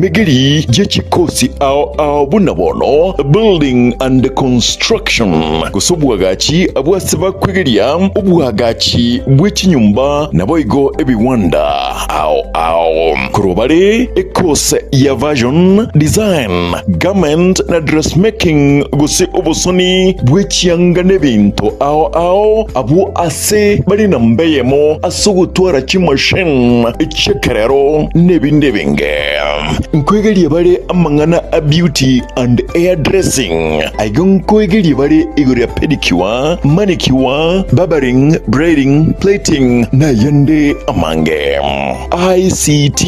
Emegeri ye chikosi ao ao buna bono Building and Construction, gose obwagachi bw'ase bakwegeria obwagachi bwe chinyomba naboigo ebiwanda ao ao. Korwa bare ekose ya Fashion Design, Garment na Dressmaking gose obosoni bwe chianga n'ebinto ao ao abwo ase bare namba eyemo ase ogotwara chimachine chi'ekerero n'ebinde ebinge. Nkoegeria bare amang'ana a beauty and hair dressing. Aiga nkoegeria bare igoro ya pedicure, manicure, barbering, braiding, plaiting na ayande amange. ICT,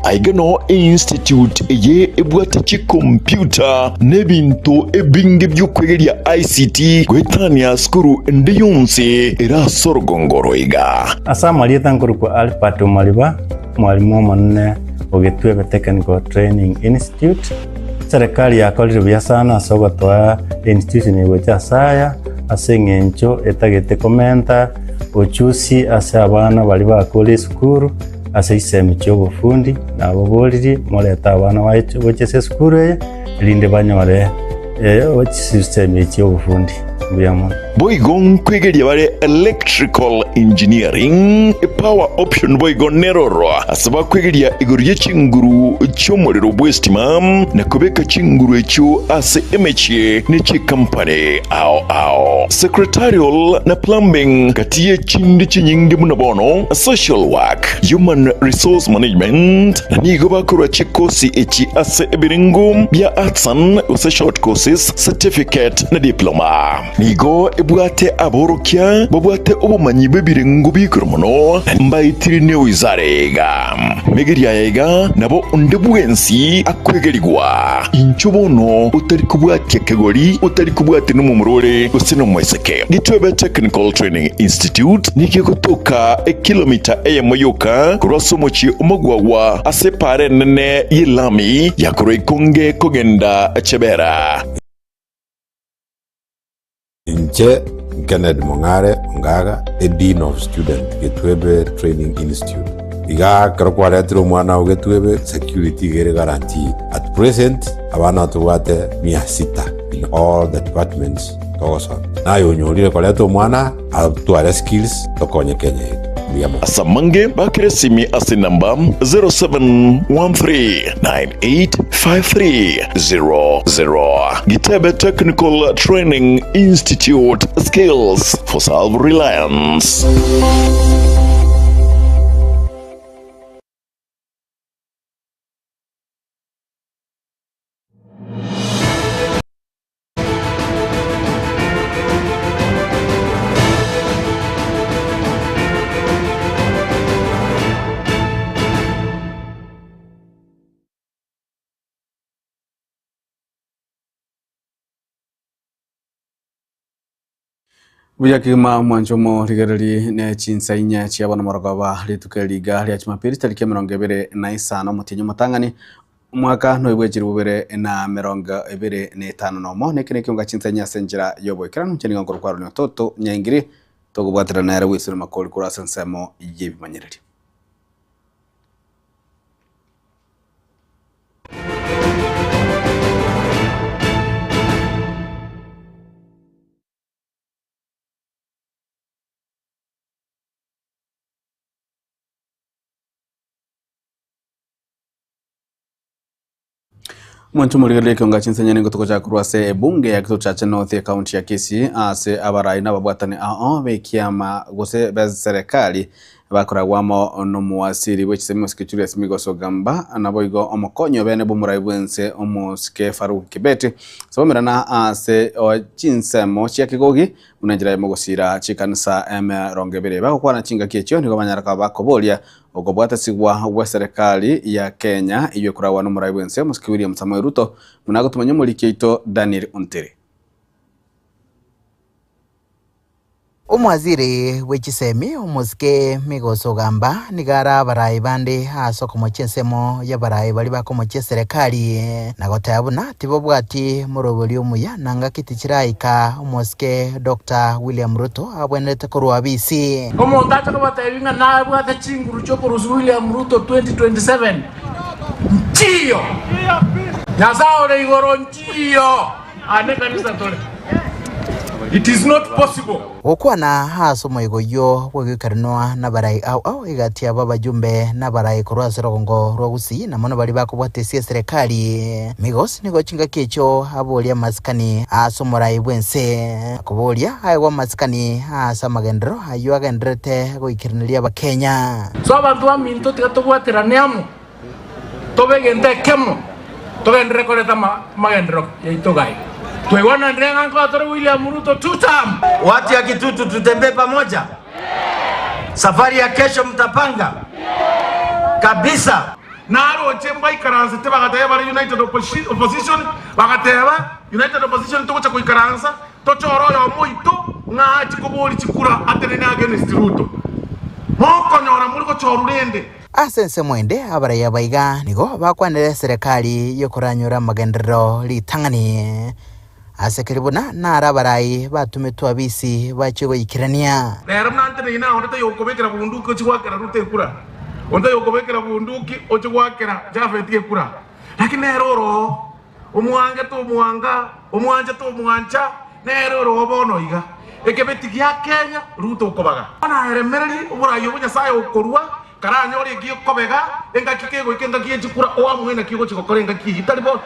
Aiga noo einstitute eye ebwate chikompiuta na ebinto ebinge bi'okwegeria ICT goetania sukuru ende yonsi ere ase orogongo oro iga. Ase amarieta nkorokwa Albert Omariba, omwalimu omonene o Gitwebe Technical Training Institute. Serikali yakorire buya sana ase ogotoa institution eye gocha ase aya, ase eng'encho etagete komenta uchusi ase abana baria bakure esukuru ase chisemi chia obofundi, nababoririe morete abana baye gocha ase esukuru eye, erinde banyore chisemi echi chia obofundi. Mbuya mono. Boigo nkwegeria bare electrical engineering, power option boigo neroro ase bakwegeria igoro ye chinguru chi'omorero bw'estima na kobeka chinguru echio ase emechie ne chikampani ao ao. Secretarial na plumbing gati ye chinde chinyinge buna bono social work, human resource management na nigo bakorwa chikosi echi ase ebirengo bia arts and gose short courses, certificate na diploma. Nigo ebwate aborokia babwate obomanyi bw'ebirengo bi'igoro mono, na mbaetire newizara eye iga. Megeria aya iga nabo onde bwensi akwegerigwa. Inchuo bono otari kobwatia kegori, otari kobwatia nomomura ore gose nomoiseke. Gitwebe Technical Training Institute nigo egotoka ekilomita eyemo yoka korwa ase omochie omogwagwa ase epaara enene y'elami ya korwa Ikonge kogenda Chebera. Inche Kennedy Mong'are Ongaga, a Dean of Student, Getwebe Training Institute. Iga ekero kwaretire omwana oo Getwebe, security iga ere guaranteed. At present, abana tobwate mia sita in all the departments togosoma. Naye onyorire koreta omwana atware skills tokonye Kenya yaito. Mbuya mono. Ase amange bakere esimi ase enamba 0713985300. Gitebe Technical Training Institute, Skills for Self-Reliance. Buya kegima mwanche omorigereri ne chinsa inye chia bono morogoba rituko eriga ria Jumapili tariki emerongo ebere na isano omotienyi omotang'ani omwaka noibwe chilifu bibere na emerongo ebere na etano nomo na eke nekio chinsa inye ase enchera y'oboikeranu inche nigo nkorokwa Aaron Ototo Nyaingiri tokobwaterana nere bw'Israel makori korwa ase ensemo y'ebimanyererio. Omonto omorigereria ekeonga chinsenya nigo togochaka korwa ase ebunge ya Kitutu Chache North ekaunti ya Kisii ase abarai na ababwatani ao b'ekiama gose b'eserekari bakoragwa amo nomowasiri bw'echisemi Omosike Julius Migos Ogamba naboigo omokonyi obene bw'omorai bw'ense Omosike Farouk Kibet ase bamerana ase chinsemo chia Kegogi buna enchera eyemo gosira chikanisa emerongo ebere. Bagokwana chingaki echio nigo banyara koba bakoboria Okobwatasigwa gw'eserekari ya Kenya eyio ekoragwa nomorai bw'ense Omosike William Samoei Ruto buna agotomanya omoriki oito Daniel Ontiri. Omwaziri bwe chisemi omosike Migos Ogamba nigo are abarai bande ase okomochia ensemo y'abarai baria bakomochia eserekari na goteba buna tibabwati moroberi omuya na ngaki tichiraika omosike Doctor William Ruto abwenerete korwa abisi. Omonto ache kobatebia ng'a nabwate chinguru chi'okorusia William Ruto 2027. Nchiyo. Nyasae ore igoro nchiyo. Aa nekanisa tore. It is not possible. Gokwana ase omoigo oyio bw'ogoikaranwa nabarai ao ao egati yabo abajumbe nabarai korwa ase rogongo rwa Gusii na mono baria bakobwata ase eserekari. Migos nigo chingaki echio aboria amasikani ase omorai bw'ense akoboria aegwe amasikani ase amagenderero ayio agendererete goikeraneria abakenya. So abanto baminto tiga tobwaterane amo, tobe egento ekemo, togenderere koreta amagenderero yaito gai. Twaigwananire ng'a nkoa tore William Ruto two term. Watu ya Kitutu tutembee pamoja? Safari ya kesho mtapanga? Kabisa. Naroche mbaikaransete bagatebia bare United Opposition, bagateba, United Opposition togocha koikaransa tochore oyomo oito ng'a achie koboria chikura atenene against Ruto. Mokonyora more gochorwa rende. Ase ensemo ende abaraiyo aba iga nigo bakwanire eserekari y'okoranyora amagenderero ritang'ani. Ase keria buna naro abarai batumetwe abisi bachie goikerania. Rero buna nteneine aa, onde taiyo okobekera bunduki ochie goakera Ruto ekura, onde taiyo okobekera bunduki ochie goakera Jafeti ekura, lakini nere oroo, omwange tomwanga, omwanche tomwancha, nere oroo bono iga. Ekebeti gia Kenya, Ruto okobaga. Bono aeremererie oborai obwo Nyasae okorua, karanyore eki okobega, engaki kegoika engaki ye chikura, oamue naki ogochia gokora engaki eyio. Tari bo,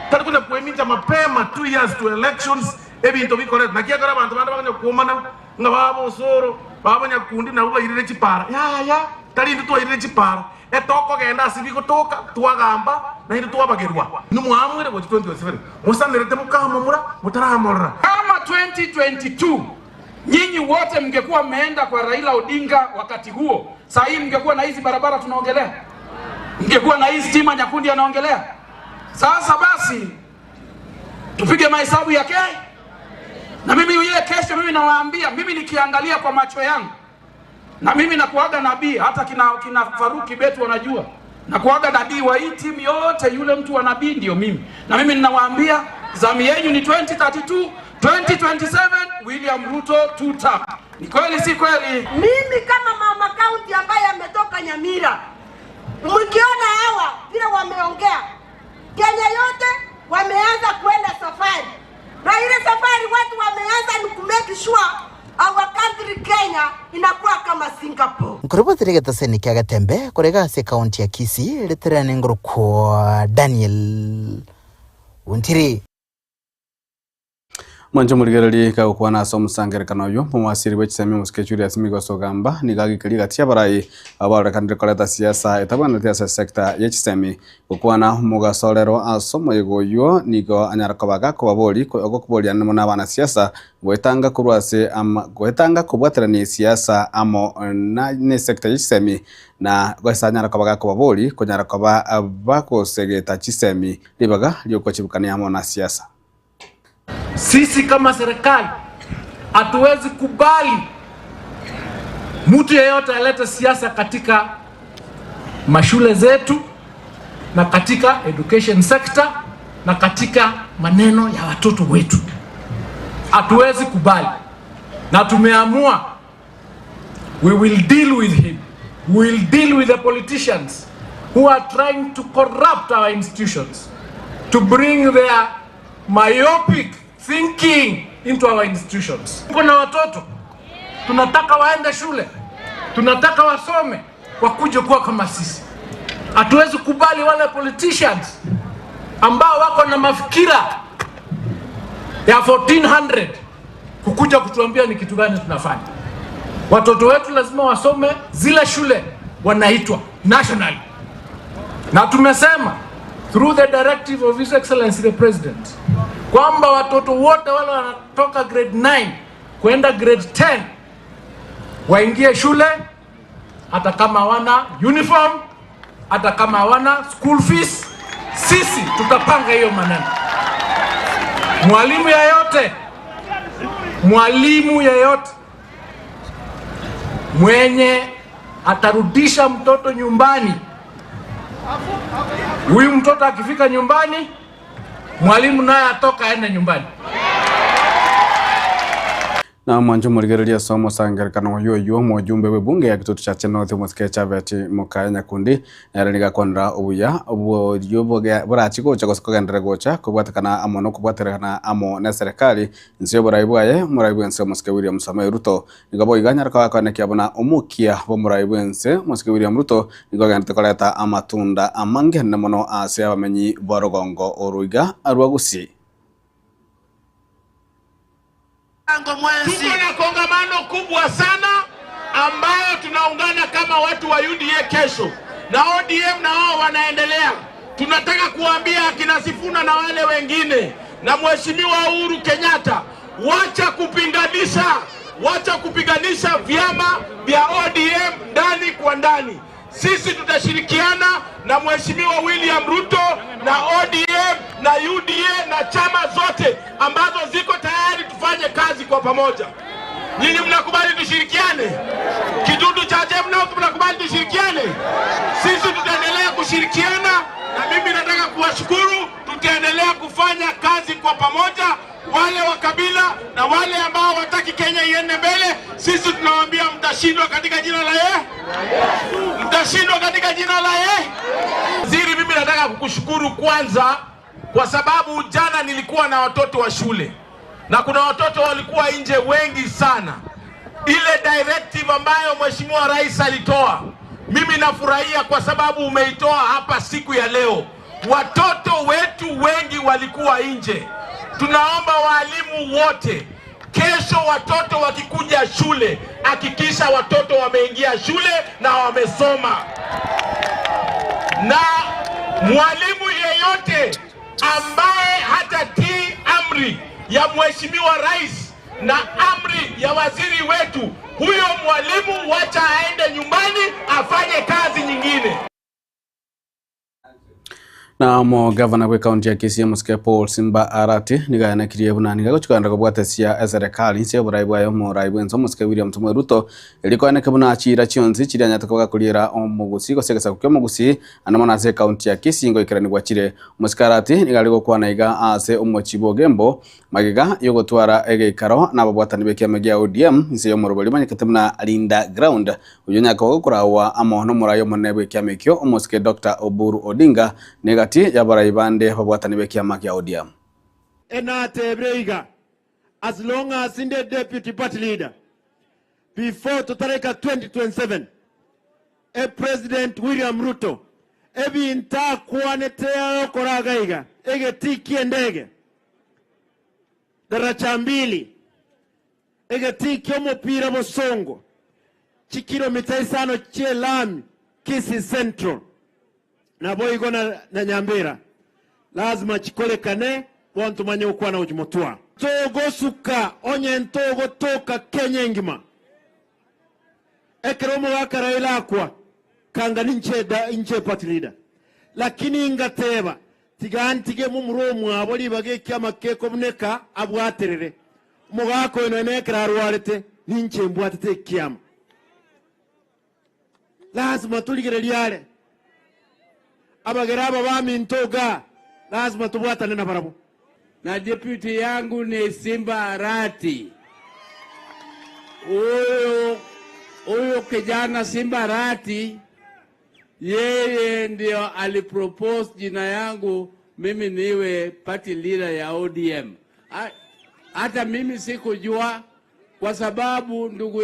tari konya kwemincha mapema 2 years to elections, ebinto bikorete. Naki ekero abanto bande bakonya kwomana, ng'a baba osoro, baba nyakundi nabwo bairire chipara. Yaya, tari intwe twairire chipara, etokogenda ase bigotoka, twagamba, naende twabagerwa. Inwe mwaamuire gochia 2027, mosanerete mokamomura, motaramorora. Kama 2022 nyinyi wote mngekuwa mmeenda kwa Raila Odinga wakati huo, saa hii mngekuwa na hizi barabara tunaongelea, mngekuwa na hii stima Nyakundi anaongelea. Sasa basi tupige mahesabu yake, na mimi ile kesho, mimi nawaambia, mimi nikiangalia kwa macho yangu, na mimi nakuaga nabii, hata kina, kina Faruki Betu wanajua nakuaga nabii wa hii timu yote, yule mtu wa nabii ndio mimi, na mimi ninawaambia zamu yenyu ni 2032 2027 William Ruto two term. Ni kweli si kweli? Mimi kama mama kaunti ambaye ametoka Nyamira, mkiona hawa vile wameongea, Kenya yote wameanza kuenda safari, na ile safari watu wameanza ni ku make sure our country Kenya inakuwa kama Singapore. Nkorobotire egetaseni kia Getembe korega ase ekaunti ya Kisii riterane ngorokwa Daniel Ontiri. Mwanche omorigereria kagokwana ase omosangerekano oyio, omowasiri bwe chisemi omosike Julius Migos Ogamba nigo agikeria gati y'abarai abo barorekanire koreta siasa etabwenereti ase esecta ye chisemi. Gokwana omogasorero ase omoyega oyio nigo anyara koba gakobabori ogokoboriana mono abanasiasa goetanga korwa ase ama goetanga kobwaterania esiasa amo na nesecta ye chisemi na gose anyara koba gakobabori konyara koba bagosegeta chisemi ribaga riokochibukania amo na siasa. Sisi kama serikali hatuwezi kubali mtu yeyote alete siasa katika mashule zetu na katika education sector na katika maneno ya watoto wetu. Hatuwezi kubali, na tumeamua we will deal with him. We will deal with the politicians who are trying to corrupt our institutions, to bring their myopic thinking into our institutions. Tuko na watoto tunataka waende shule, tunataka wasome, wakuje kuwa kama sisi. Hatuwezi kubali wale politicians ambao wako na mafikira ya 1400 kukuja kutuambia ni kitu gani tunafanya. Watoto wetu lazima wasome zile shule wanaitwa nationally, na tumesema through the directive of His Excellency the President kwamba watoto wote wale wanatoka grade 9 kwenda grade 10 waingie shule hata kama hawana uniform, hata kama hawana school fees. Sisi tutapanga hiyo maneno. Mwalimu yeyote, mwalimu yeyote mwenye atarudisha mtoto nyumbani, huyu mtoto akifika nyumbani, mwalimu naye atoka aende nyumbani. Na mwanche omorigereria ase omosangererekano oyo oyio omojumbe bw'ebunge ya Kitutu Chache North omosike Chafeti Mokaya Nyakundi nere nigo akwanera obuya borio borachi gocha gose kogenderera gocha kobwatekana amo nokobwaterana amo neserekari inse y'oborai bwaye omorai bwense omosike William Samoei Ruto. Nigo boigo anyare koba akoenekia buna omokia bw'omorai bwense omosike William Ruto nigo agenderete koreta amatunda amange mono ase abamenyi b'orogongo oroiga rwa Gusii. Tuko na kongamano kubwa sana ambayo tunaungana kama watu wa UDA kesho na ODM na wao wanaendelea. Tunataka kuambia akina Sifuna na wale wengine na Mheshimiwa Uhuru Kenyatta, wacha kupinganisha, wacha kupiganisha vyama vya ODM ndani kwa ndani. Sisi tutashirikiana na Mheshimiwa William Ruto na ODM na UDA na chama zote ambazo ziko tayari tufanye kazi kwa pamoja. Nyinyi mnakubali tushirikiane? Kitutu cha North mnakubali tushirikiane? Sisi tutaendelea kushirikiana, na mimi nataka kuwashukuru. Tutaendelea kufanya kazi kwa pamoja, wale wa kabila na wale ambao wataki Kenya iende mbele, sisi tunawaambia mtashindwa katika jina la ye, mtashindwa katika jina la ye. Waziri, mimi nataka kukushukuru kwanza kwa sababu jana nilikuwa na watoto wa shule na kuna watoto walikuwa nje wengi sana. Ile directive ambayo Mheshimiwa Rais alitoa, mimi nafurahia kwa sababu umeitoa hapa siku ya leo. Watoto wetu wengi walikuwa nje. Tunaomba waalimu wote, kesho watoto wakikuja shule, hakikisha watoto wameingia shule na wamesoma na mwalimu yeyote ambaye hatatii amri ya mheshimiwa rais na amri ya waziri wetu, huyo mwalimu wacha aende nyumbani afanye kazi nyingine. Na omogavana bw'ekaunti ya Kisii omosike Paul Simba Arati nigo aenekirie buna nigo agochia kobwatesia eserekari inse y'oborai bwaye omorai bwense omosike William Samoei Ruto erio koeneke buna chiira chionsi chiria anyarete koba gakoriera omogusii gose egesaku kia omogusii ande mono ase ekaunti ya Kisii ngoikeranigwa chire. Omosike Arati nigo are gokwana iga ase omochie bwa Ogembo magega yogotwara egeikaro na ababwatani b'ekiama gia ODM inse y'omoroberi omanyekete buna Linda Ground Oyio onyakoba gokoraua amo nomorai omonene bw'ekiama ekio, omosike Doctor Oburu Odinga, na egati y'abarai bande babwatani b'ekiama kia ODM. Enatebire iga, As long as inde deputy party leader, before totareka 2027, e President William Ruto ebinto akwanete agokora iga iga, egetii ki'endege, daraja mbili, Egetii ki'omopira bosongo, chikilomita isano chi'elami, Kisii Central, naboigo na Nyambera, lazima chikorekane, bono tomanye gokwana gochia motwa. Togosuka onye ntogotoka Kenya engima. Ekero omogaka Raila akwa, kanga ninche inche party leader. Lakini ngateba tiga ntige momura omwabo ribaga ekiama kekobuneka abwaterere. Omogaka oyo nonya nekero arwarete, ninche mbwatete ekiama. Lasima torigererie are. Abagere aba baminto igaa, lasima tobwatane nabarabwo. Na deputy yangu ni Simba Arati. Huyu huyu kijana Simba Arati yeye ndio alipropose jina yangu mimi niwe party leader ya ODM. Hata mimi sikujua kwa sababu ndugu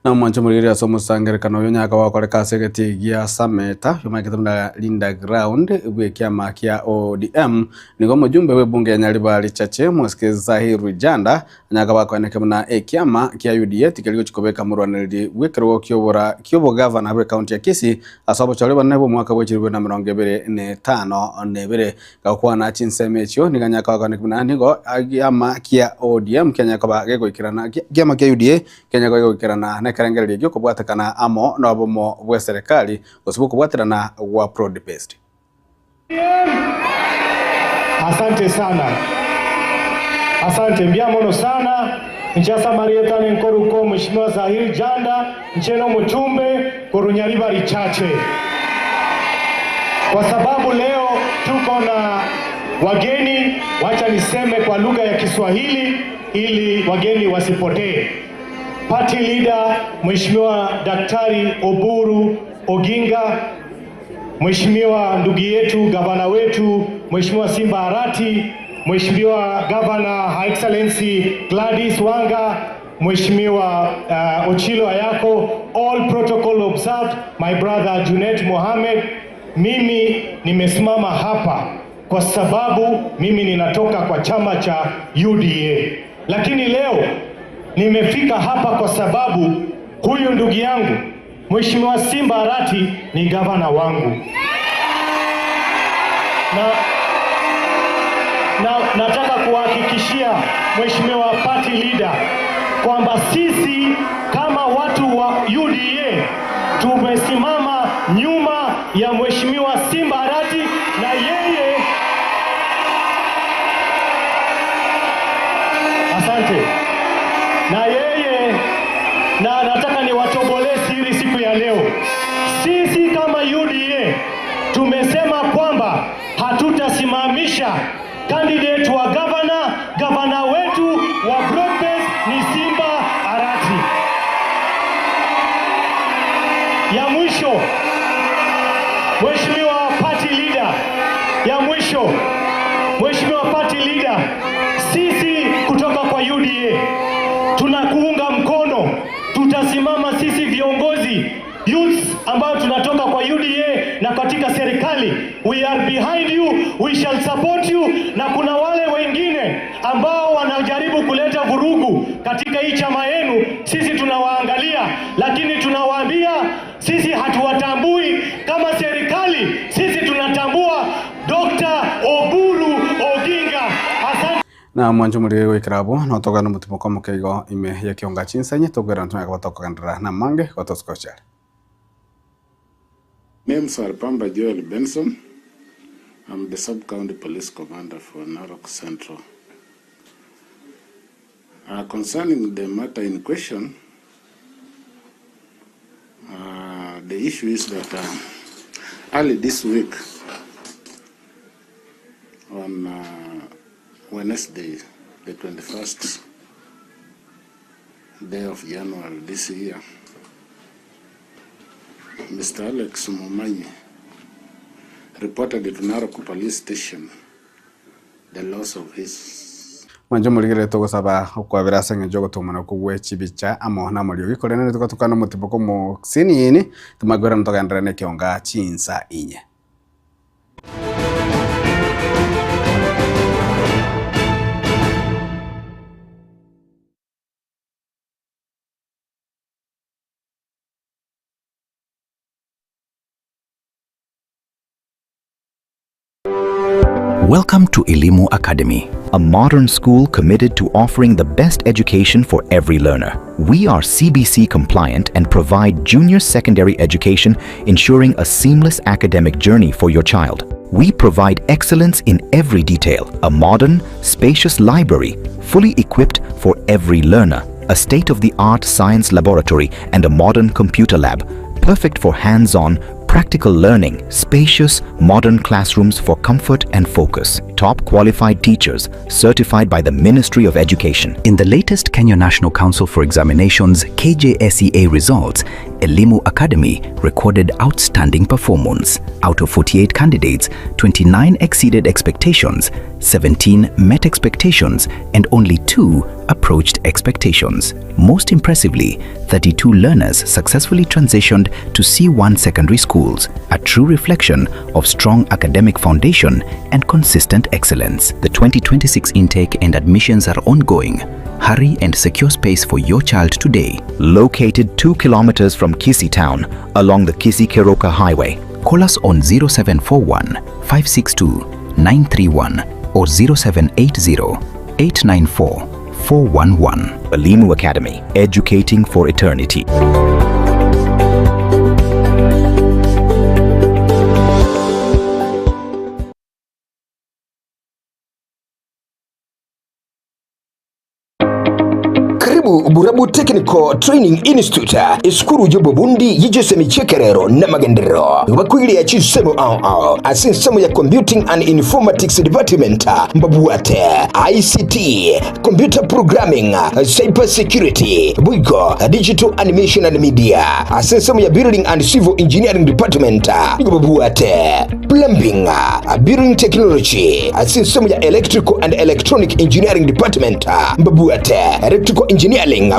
Na omwanche omorigereria ase omosangererekano oyo onyare koba okoreka ase egetii gia Sameta omanyekete buna Linda Ground bw'ekiama kia ODM. Nigo omojumbe bw'ebunge ya Nyaribari Chache Mosike Zaheer Janda anyare koba akoeneke buna ekiama kia UDA tikeri gochia kobeka morwanereri bw'ekerogo ki'obora ki'obogavana bw'ecounty ya Kisii ase obochori obonene bw'omwaka bwe chilifu bibere na emerongo ebere na etano na ebere. Gakwana chinsemo echio nigo anyare koba akoeneke buna nigo ekiama kia ODM kianyare koba gegoikerana ekiama kia UDA Kenya goikerana nekerengererio gi'okobwatekana amo nobomo bw'eserekari gose bw'okobwaterana gwa broad based. Asante sana. Asante mbuya mono sana. Inche ase amarieta nenkoruka Omweshimiwa Zahir Janda, inche nomochumbe korwa Nyaribari Chache. Kwa sababu leo tuko na Wageni, wacha niseme kwa lugha ya Kiswahili ili wageni wasipotee. Party leader Mheshimiwa Daktari Oburu Oginga, Mheshimiwa ndugu yetu gavana wetu Mheshimiwa Simba Arati, Mheshimiwa Gavana Her Excellency Gladys Wanga, Mheshimiwa Ochilo Ayako, all protocol observed, my brother Junet Mohamed. Mimi nimesimama hapa kwa sababu mimi ninatoka kwa chama cha UDA, lakini leo nimefika hapa kwa sababu huyu ndugu yangu Mheshimiwa Simba Arati ni gavana wangu na, na nataka kuhakikishia Mheshimiwa party leader kwamba sisi kama watu wa UDA tumesimama nyuma ya Mheshimiwa Simba Arati na yeye, asante, na yeye na nataka niwatobolee siri siku ya leo. Sisi kama UDA tumesema kwamba hatutasimamisha candidate wa gavana. Gavana wetu wa broad-based ni Simba Arati. Ya mwisho, Mheshimiwa party leader, ya mwisho, Mheshimiwa party leader, sisi kutoka kwa UDA tunakuunga mkono, tutasimama sisi viongozi youths ambao tunatoka kwa UDA na katika serikali, we are behind you, we shall support you. Na kuna wale wengine ambao wanajaribu kuleta vurugu katika hii chama yenu, sisi tunawaangalia, lakini tunawaambia sisi hatuwatambui kama serikali, sisi tunatambua Dr. Oburu Oginga. Asante. Na mwancho muri goikera abwo notogana omotimo kwa mokeigo ime ya kionga chinsenye togwera ntonya gotokogenderera na mange gotoskochare. Names are Pamba Joel Benson. I'm the sub-county police commander for Narok Central. Concerning the matter in question, the issue is that early this week, on Wednesday, the 21st day of January this year, Mr. Alex Momanyi reported to Narok Police Station the loss of his Mwancho morigereri togosaba okwabera ase eng'encho ogotomana okwo gwe chibicha amo na amariogi korende nitugatukana omotiboko omosiniini tomakwera ntogenderere na ekionga chinsa inye. Welcome to Elimu Academy, a modern school committed to offering the best education for every learner. We are CBC compliant and provide junior secondary education, ensuring a seamless academic journey for your child. We provide excellence in every detail, a modern, spacious library, fully equipped for every learner, a state-of-the-art science laboratory and a modern computer lab, perfect for hands-on, practical learning, spacious, modern classrooms for comfort and focus, top qualified teachers certified by the Ministry of Education. In the latest Kenya National Council for Examinations KJSEA results, Elimu Academy recorded outstanding performance. Out of 48 candidates, 29 exceeded expectations, 17 met expectations, and only 2 approached expectations. Most impressively, 32 learners successfully transitioned to C1 secondary schools, a true reflection of strong academic foundation and consistent excellence. The 2026 intake and admissions are ongoing. Hurry and secure space for your child today. Located 2 kilometers from Kisii town along the Kisii-Keroka Highway. Call us on 0741 562 931 or 0780 894 411. Elimu Academy, educating for eternity. Karibu Karibu Burabu Technical Training Institute, esukuru y'obobundi y'echisemi chi'ekerero n'amagenderero. Nigo bakoiria chinsemo ao ao ase ensemo ya Computing and Informatics Department, mbabwate ICT, Computer Programming, Cyber Security, boigo Digital Animation and Media. Ase ensemo ya Building and Civil Engineering Department nigo babwate Plumbing, Building Technology. Ase ensemo ya Electrical and Electronic Engineering Department mbabwate Electrical Engineering,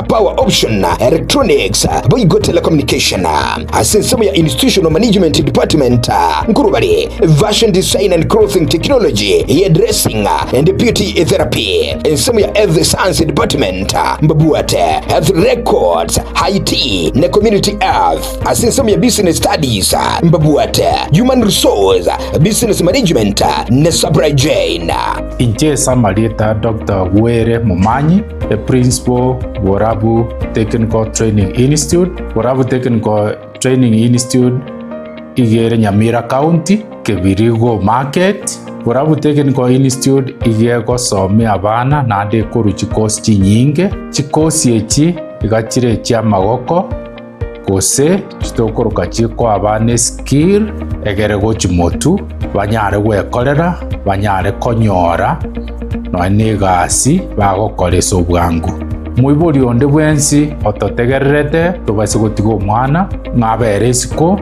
Power Option, Electronics, boigo Telecommunication. Ase ensemo ya Institutional Management Department nkorwa bare Fashion Design and Clothing Technology, Hairdressing and Beauty Therapy. Ensemo ya Health Science Department mbabwate Health Records, IT na Community Health. Ase ensemo ya Business Studies mbabwate Human Resource, Business Management na Supply Chain. Inche ase amarieta Doctor Gwere Momanyi, the Principal, Borabu Technical Training Institute. Borabu Technical Training Institute iga ere Nyamira County, Kebirigo Market. Borabu Technical Institute iga egosomia abana naende ekorwa chikosi chinyinge. Chikosi echi iga chire echiamagoko gose chitokoroka chikoa abana eskill egere gochi motu banyare gwekorera, banyare konyora nonya na egasi bagokora ase obwango. Moibori onde bwensi ototegererete tobaise gotiga omwana ng'a abere isiko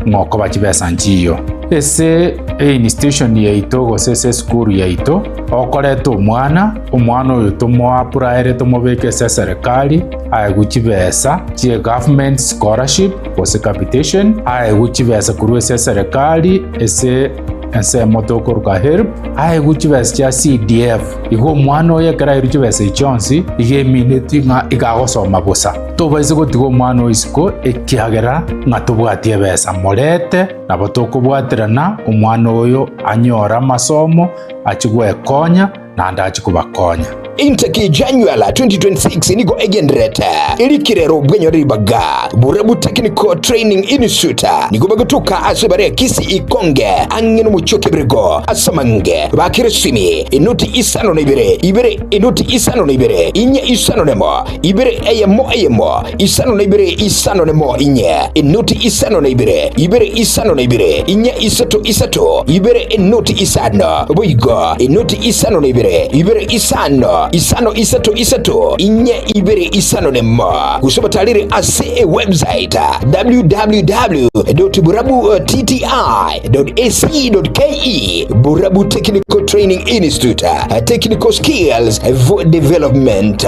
ng'a okoba chibesa nchiyo. Ase einstitution yaito gose ase esukuru yaito, okoreta omwana, omwana oyo tomoapuraere tomobeke ase eserekari aegwe chibesa chie government scholarship gose capitation, aegwe chibesa korwa ase eserekari ase ensemo tokoruka HELB, aegwe chibesa chia CDF. Igo omwana oyo ekero airwe chibesa echi chionsi, iga emineti ng'a iga agosoma bosa. Tobaisa gotiga omwana oyo isiko, ekiagera ng'a tobwati ebesa. Morete, nabo tokobwaterana, omwana oyo anyore amasomo, achie gwekonya, naende achie kobakonya. Intake January 2026 nigo egendererete erikire bwenyore ribaga. Borabu Technical Training Institute nigo bagotoka ase bare Kisii Ikonge ang'e nomochie o Kebirigo ase amange bakire esimi enoti isano na ibere ibere enoti isano na ibere inye isano nemo ibere eyemo eyemo isano na ibere isano nemo inye enoti isano na ibere ibere isano na ibere inye isato isato ibere enoti isano boigo enoti isano na ibere ibere isano isano isato isato inye ibere isano nemo gose obatarere ase ewebsite www.burabuttti.ac.ke Burabu Technical Training Institute Technical Skills for Development.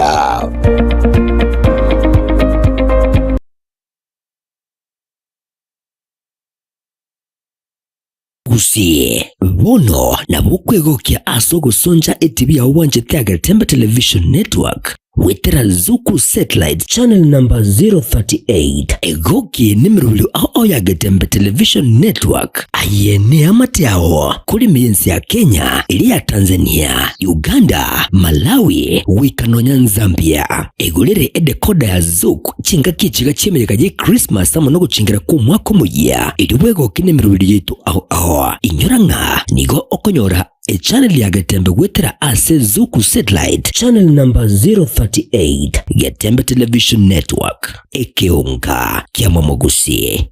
Gusii, bono nabo okwegokia ase ogosoncha etibi yao bwanchete Agetembe Television Network goetera Zuku Satellite Channel number 038. Egokie nemerobio ao ao ya Getembe Television Network. Aye neamate ao korime y'ense ya Kenya, eria ya Tanzania, Uganda, Malawi, goika nonya Nzambia. Egorere edecoder ya Zuku chingaki echiga chi'emeyega ye Christmas amo nogochingera kw'omwaka omoyia, erio bwegoke nemerobio yaito ao ao. Inyora ng'a nigo okonyora Echannel ya Getembe goetera ase Zuku Satellite Channel number 038, Getembe Television Network, ekeonga ki'amamogusi.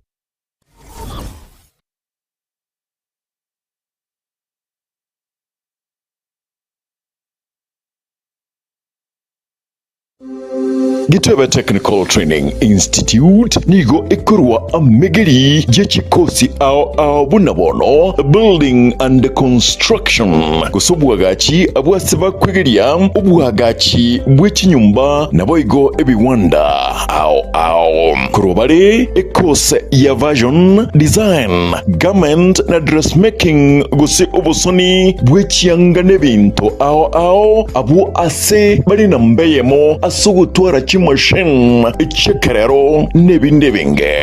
Gitebe Technical Training Institute nigo ekorwa amegeri ye chikosi ao ao buna bono Building and Construction gose obwagachi abwase bakwegeria obwagachi bwe chinyomba naboigo ebiwanda ao ao. Korwa bare ekose ya Fashion Design, Garment na Dressmaking gose obosoni bwe chianga nebinto ao ao abwo ase bare namba eyemo ase ogotwara. chimachine chi'ekerero n'ebinde ebinge.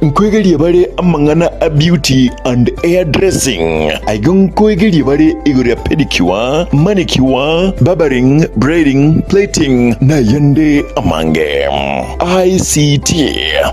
Nkoegerie bare amang'ana a beauty and hair dressing. Aiga nkoegerie bare igoro ya pedicure, manicure, barbering, braiding, plating na ayande amange. ICT,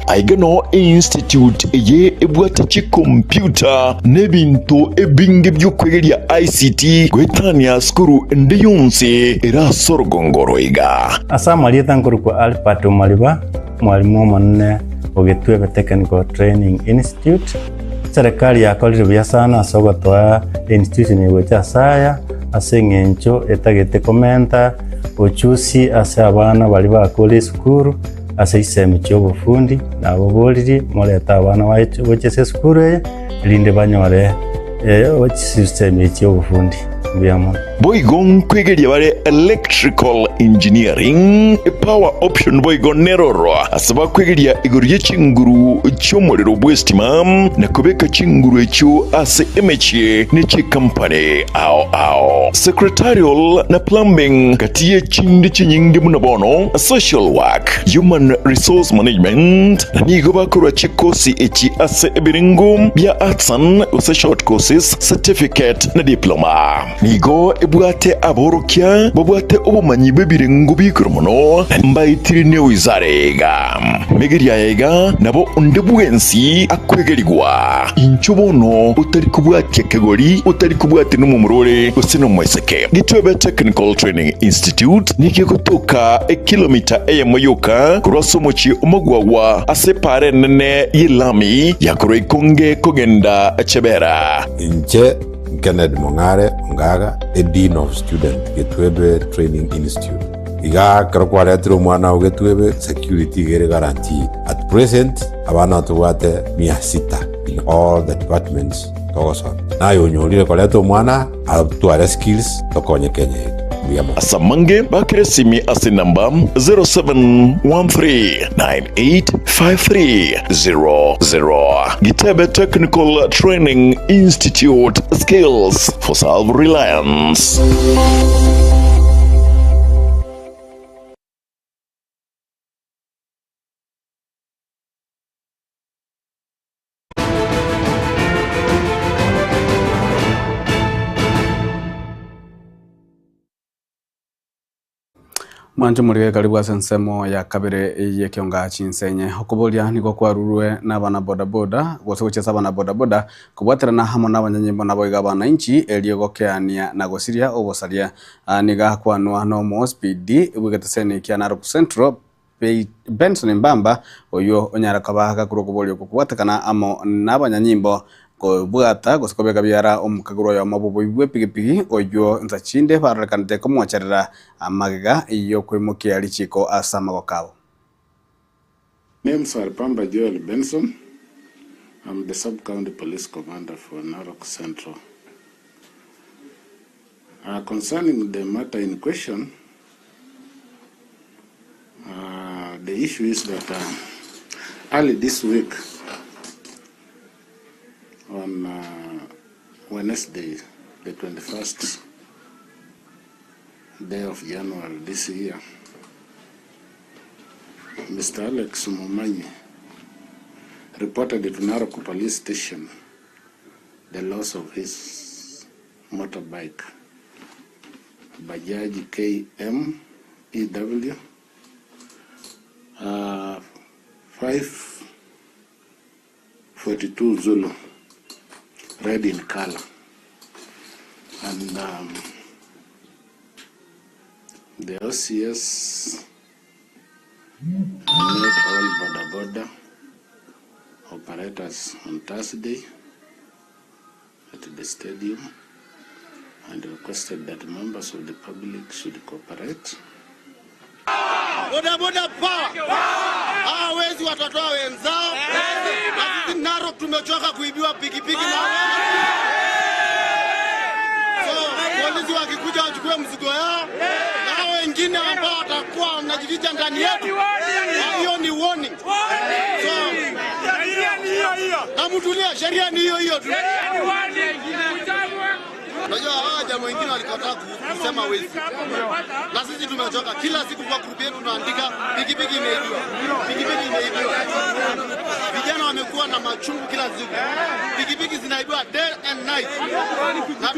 Aiga noo einstitute eye ebwate chikompyuta na ebinto ebinge bi'okwegeria ICT goetania sukuru ende yonsi ere ase orogongo oro iga. Ase amarieta nkorokwa Albert Omariba, mwalimu omonene o Gitwebe Technical Training Institute. Serikali yakorire buya sana ase ogotoa institution eye gocha ase aya, ase eng'encho etagete komenta ochusi ase abana baria bakure esukuru ase chisemi chia obofundi, nababoririe morete abana baye gocha ase esukuru eye, erinde banyore chisemi echi chia obofundi. Mbuya mono. Boigo nkwegeria bare electrical engineering, power option boigo neroro ase bakwegeria igoro ye chinguru chi'omorero bw'estima na kobeka chinguru echio ase emechie ne chikampani ao ao. Secretarial na plumbing gati ye chinde chinyinge buna bono social work, human resource management na nigo bakorwa chikosi echi ase ebirengo bia artisan gose short courses, certificate na diploma. Nigo ebwate aborokia babwate obomanyi bw'ebirengo bi'igoro mono, na mbaetire newizara iga. Megeria aya iga nabo onde bwensi akwegerigwa. Inchuo bono otari kobwatia kegori, otari kobwatia nomomura ore gose nomoiseke. Gitwebe Technical Training Institute nigo egotoka ekilomita eyemo yoka korwa ase omochie omogwagwa ase epaara enene y'elami ya korwa Ikonge kogenda Chebera. Inche Kennedy Mong'are Ongaga, a Dean of Student, Getwebe Training Institute. Iga ekero kwaretire omwana oo Getwebe, security iga ere guaranteed. At present, abana tobwate mia sita in all the departments togosomia. Naye onyorire koreta omwana atware skills tokonye Kenya yaito. Mbuya mono. Ase amange bakere esimi ase enamba 0713985300. Gitebe Technical Training Institute, skills for self-reliance. Mwanche morige karibu ase ensemo ya kabere y'ekionga chinsenye. Okoboria nigo kwarurwe n'abana bodaboda gose gochia ase abana bodaboda kobwaterana amo n'abanyanyimbo naboigo abananchi erio gokeania na gosiria obosaria. Aa nigo akwanwa n'omo OCPD bw'egeteseni kia Narok Central Benson Mbamba oyio onyare koba agakorwa okoboria okwo kobwatekana amo n'abanyanyimbo kobwata gose kobeka biara omokagoro oyomo bw'oboibi bw'epigipigi oyio nsa chinde barorekanete komwocherera amagega y'okoimokia richiko ase amaboko abo. Names are Pamba Joel Benson, I'm the sub county police commander for Narok Central. Uh, concerning the matter in question, uh, the issue is that uh, early this week, on uh, Wednesday, the 21st day of January this year, Mr. Alex Momanyi reported to Narok Police Station the loss of his motorbike, Bajaj KM EW 542 Zulu, red in color. And the OCS met all border border operators on Thursday at the stadium and requested that members of the public should cooperate. Boda boda power. Hawa wezi watatoa wenzao. Na sisi Narok tumechoka kuibiwa pikipiki na so polisi wakikuja wachukue mzigo yao, na hao wengine ambao watakuwa wanajificha ndani yetu, hiyo ni warning. So na mtulie, sheria ni hiyo hiyo tu. Unajua hawa jamaa wengine walikataa kusema wezi, na sisi tumechoka. Kila siku kwa grupu yetu tunaandika pikipiki imeibiwa, pikipiki imeibiwa. Vijana wamekuwa na machungu kila siku, pikipiki zinaibiwa day and night, na,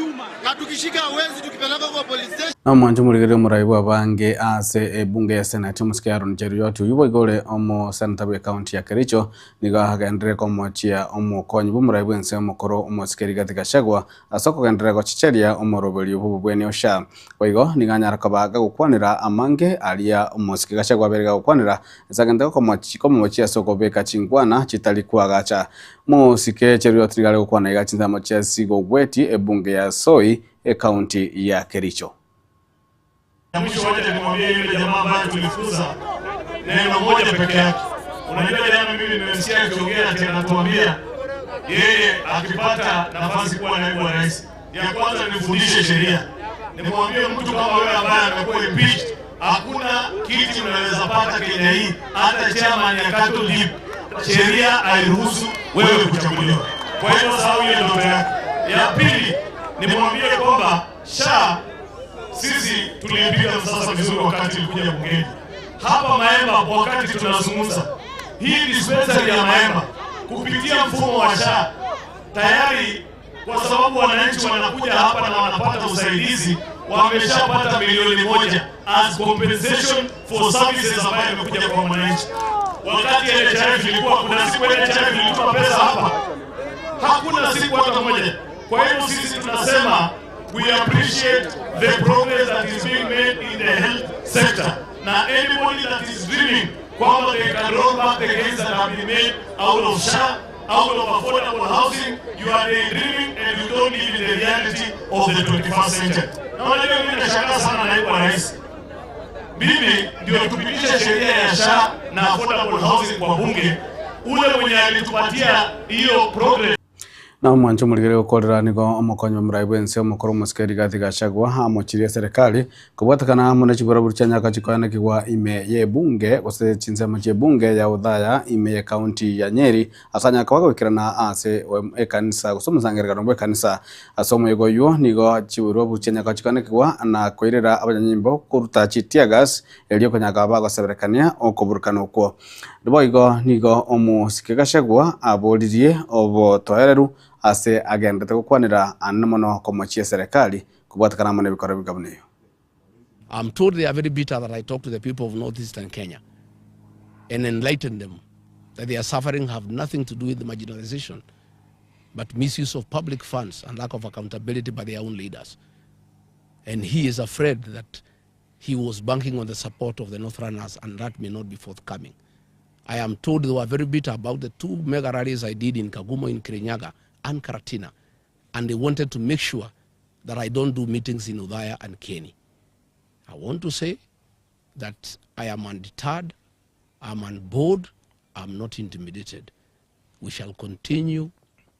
na tukishika wezi tukipeleka kwa police station Na omwancho omorigereria omorai bw'abange ase ebunge ya Senate omosike Aaron Cheruiyot oyio boigo ore omoseneta bw'ecounty ya Kericho nigo agenderere komochia omokonyi bw'omorai bw'ense omokoro omosike Rigathi Gachagua ase okogenderera gochecheria omoroberio bw'obobweni o SHA. Boigo nigo anyara koba gagokwanera amange aria omosike Gachagua abeire gagokwanera ase agente komochia ase okobeka chinkwana chitari koagacha. Omosike Cheruiyot nigo are gokwana iga chinsemo chia Sigogweti ebunge ya Soi Ekaunti ya Kericho. Ya mwisho wacha nimwambie yule jamaa ambaye tulifukuza neno moja peke yake. Unajua jana mimi nimemsikia akiongea ati anatuambia yeye akipata nafasi kuwa naibu wa rais, ya kwanza nifundishe sheria. Nimwambie mtu kama wewe ambaye amekuwa impeached, hakuna kiti unaweza pata Kenya hii, hata chairman ya cattle dip, sheria hairuhusu wewe kuchaguliwa. Kwa hivyo sahau hiyo ndoto yake. Ya pili nimwambie kwamba SHA sisi tuliipiga msasa vizuri wakati ilikuja bungeni hapa Maemba. Wakati tunazungumza hii dispensary ya Maemba kupitia mfumo wa SHA tayari, kwa sababu wananchi wanakuja hapa na wanapata usaidizi, wameshapata milioni moja as compensation for services ambayo imekuja kwa mwananchi. Wakati NHIF ilikuwa, kuna siku NHIF ilituma pesa hapa, hakuna siku hata moja. Kwa hivyo sisi tunasema we appreciate the progress that is being made in the health sector. Na anybody that is dreaming kwamba they can roll back the gains that have been made out of SHA, out of affordable housing, you are daydreaming and you don't live in the reality of the 21st century. Na unajua mimi nashangaa sana naibu wa rais. Mimi ndio tupitishe sheria ya SHA na affordable housing kwa bunge, ule mwenye alitupatia hiyo progress Na omwancho omorigere gokorera nigo omokonyi bw'omorai bw'ense omokoro omosike Rigathi Gachagua amochirie eserekari kobwatekana amo ne chiburaburu chia nyaka chikoanekigwa ime y'ebunge gose chinsemo chi'ebunge ya Othaya ime y'ecounty ya Nyeri ase anyare koba goikerana ase ekanisa gose omosangererekano bw'ekanisa. Ase omoyega oyio nigo chiburaburu chia nyaka chikoanekigwa na koirera abanyanyimbo koruta chi teargas erio konya koba bagoseberekania okoburukana okwo. Boigo nigo omosike Gachagua aboririe obotoereru ase agenderete gokwanera anene mono komochia eserekari kobwatekana amo nebikorwa bika buna eyo. I'm told they are very bitter that I talk to the people of northeastern Kenya and enlighten them that their suffering have nothing to do with marginalization but misuse of public funds and lack of accountability by their own leaders. And he is afraid that he was banking on the support of the Northerners and that may not be forthcoming. I am told they were very bitter about the two mega rallies I did in Kagumo, in Kirinyaga and Karatina. And they wanted to make sure that I don't do meetings in Udaya and Keni. I want to say that I am undeterred, I'm on board, I'm not intimidated. We shall continue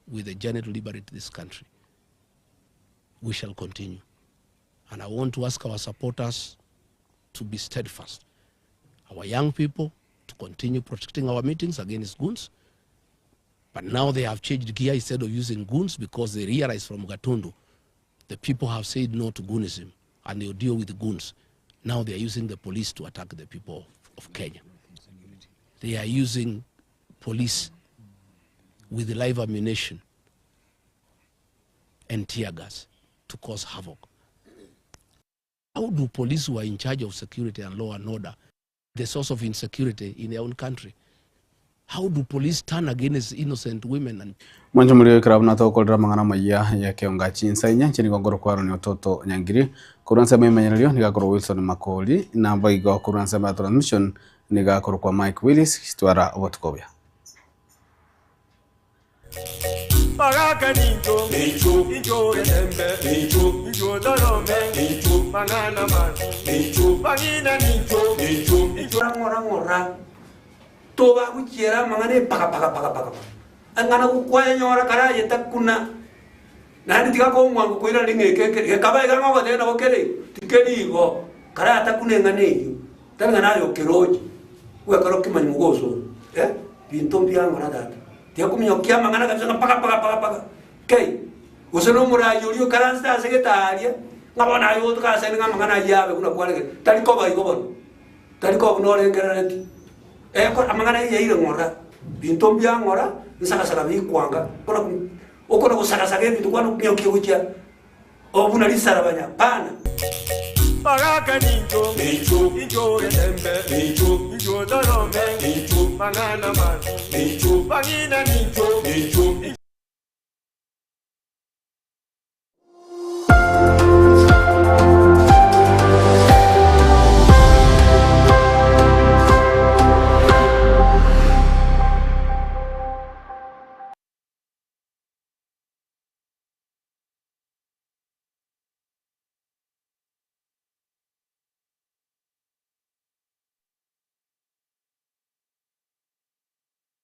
with the journey to liberate this country. We shall continue. And I want to ask our supporters to be steadfast. Our young people to continue protecting our meetings against goons. But now they have changed gear instead of using goons because they realize from Gatundu, the people have said no to goonism and they'll deal with the goons. Now they are using the police to attack the people of, of Kenya. They are using police with live ammunition and tear gas to cause havoc. How do police who are in charge of security and law and order, the source of insecurity in their own country, how do police turn against innocent women and Mwancho moria oikera buna togokorera amang'ana amayia y'ekeonga chinsa inya inche nigo nkorokwa Aaron Ototo Nyangiri, korwa ensemo y'emenyererio nigo akorokwa Wilson Makori, naboigo korwa ensemo ya transmission nigo akorokwa Mike Willis, twara obotuko obuya. Bagaka nincho, nincho, nincho getembe, nincho, nincho dorome, nincho, mang'ana mansi, nincho, bang'ina nincho, nincho, nincho. Ng'ora ng'ora tobagochiera amang'ana epaka paka paka paka ang'ana gokwenyora karaye takuna naende tiga komwango koirani ng'a eke ekere gekaba iga ng'a ogoteba nabo kere igo tikeri igo karatakuna eng'ana eywo tari ng'a naye okeroche gwekora okimanya mogoso eh binto mbiang'ora tata. Tiga kominyokia amang'ana kabisa ng'a paka paka paka paka kei. Gose nomoraai oria okaransete ase getaaria, ng'a bono aye ogotoka asende ng'a amang'ana ayio abe buna kwaregete. Tari koba igo bono, tari koba buna orengereretie. Ekora amang'ana ayio yaire ng'ora, binto mbia ng'ora, nsagasaga bikwanga, buna okona gosagasaga ebinto kwana okong'iokia gochia oo buna risarabanya, hapana. Bagaka nincho, incho getembe, incho torome, mang'ana mabi, bang'ina nincho.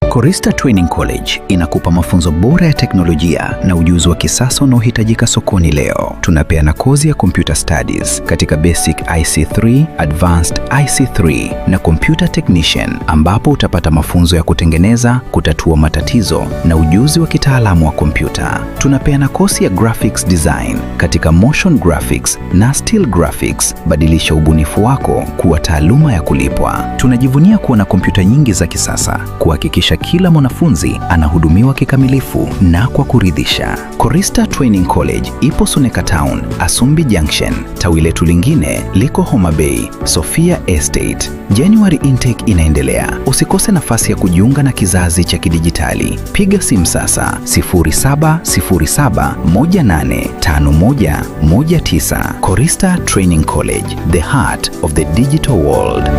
Korista Training College inakupa mafunzo bora ya teknolojia na ujuzi wa kisasa unaohitajika sokoni leo. Tunapeana kozi ya Computer Studies katika Basic IC3, Advanced IC3 na Computer Technician ambapo utapata mafunzo ya kutengeneza, kutatua matatizo na ujuzi wa kitaalamu wa kompyuta. Tunapeana kozi ya Graphics Design katika Motion Graphics na Still Graphics. Badilisha ubunifu wako kuwa taaluma ya kulipwa. Tunajivunia kuwa na kompyuta nyingi za kisasa kuhakikisha kila mwanafunzi anahudumiwa kikamilifu na kwa kuridhisha. Korista Training College ipo Suneka Town, Asumbi Junction. Tawi letu lingine liko Homa Bay, Sofia Estate. January intake inaendelea. Usikose nafasi ya kujiunga na kizazi cha kidijitali. Piga simu sasa 0707185119. Korista Training College, the heart of the digital world.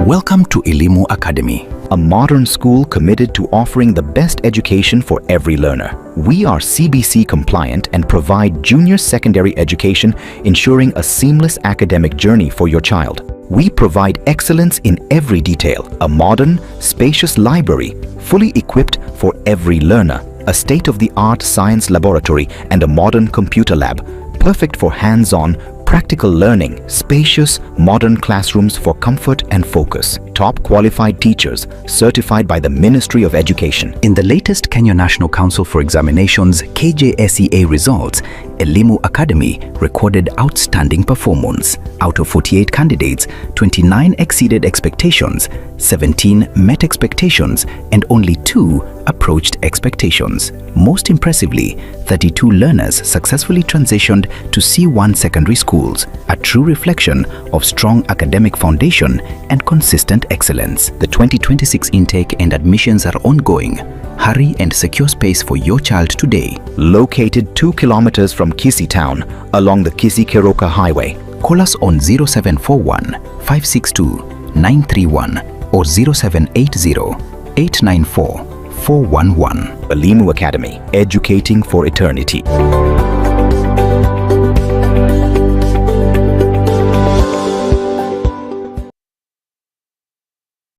Welcome to Elimu Academy, a modern school committed to offering the best education for every learner. We are CBC compliant and provide junior secondary education, ensuring a seamless academic journey for your child. We provide excellence in every detail, a modern, spacious library fully equipped for every learner, a state-of-the-art science laboratory and a modern computer lab, perfect for hands-on, practical learning, spacious, modern classrooms for comfort and focus, top qualified teachers certified by the Ministry of Education. In the latest Kenya National Council for Examinations KJSEA results, Elimu Academy recorded outstanding performance. Out of 48 candidates, 29 exceeded expectations, 17 met expectations, and only 2 approached expectations. Most impressively, 32 learners successfully transitioned to C1 secondary schools, a true reflection of strong academic foundation and consistent excellence. The 2026 intake and admissions are ongoing. Hurry and secure space for your child today. Located 2 kilometers from Kisii town along the Kisii Keroka Highway. Call us on 0741 562 931 or 0780 894 411. Elimu Academy, educating for eternity.